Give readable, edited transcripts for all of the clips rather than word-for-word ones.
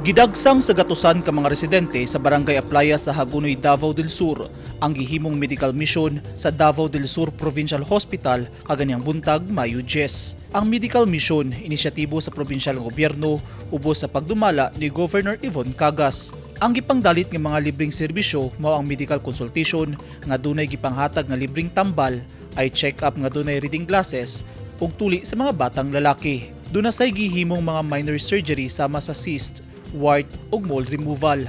Gidagsang sa gatusan ka mga residente sa Barangay Aplaya sa Hagonoy, Davao del Sur ang gihimong medical mission sa Davao del Sur Provincial Hospital kaganyang buntag, Mayo 10. Ang medical mission, inisyatibo sa probinsyal nga gobyerno ubos sa pagdumala ni Governor Yvonne Cagas. Ang gipangdalit nga mga libreng serbisyo mao ang medical consultation nga dunay gipanghatag nga libreng tambal, eye check-up nga dunay reading glasses ug tuli sa mga batang lalaki. Duna say gihimong mga minor surgery sama sa cyst, wart ug mole removal,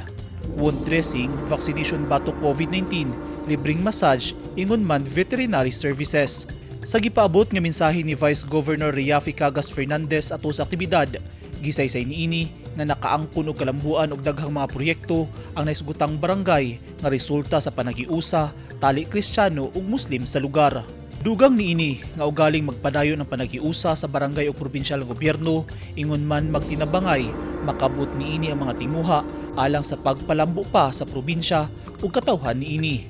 wound dressing, vaccination batok COVID-19, libreng massage, ingon man veterinary services. Sa gipaabot nga mensahe ni Vice Governor Raffy Cagas Fernandez ato sa aktibidad, gisaysay niini nga nakaangkon og kalambuan og daghang mga proyekto ang naisgutang barangay nga resulta sa panagiusa tali Kristiyano ug Muslim sa lugar. Dugang niini nga ugaling magpadayon ang panagiusa sa barangay o probinsyal nga gobyerno, ingon man magtinabangay makabot niini ang mga tinguha alang sa pagpalambo pa sa probinsya ug katawhan niini.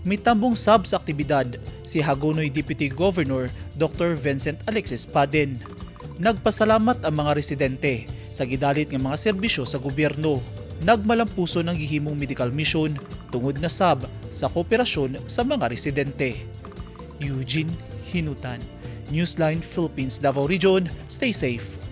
Mitambong sab sa aktibidad si Hagonoy Deputy Governor Dr. Vincent Alexis Paden. Nagpasalamat ang mga residente sa gidalit nga mga serbisyo sa gobyerno. Nagmalampuso ng gihimong medical mission tungod na sab sa kooperasyon sa mga residente. Eugene Hinutan, Newsline Philippines, Davao Region. Stay safe.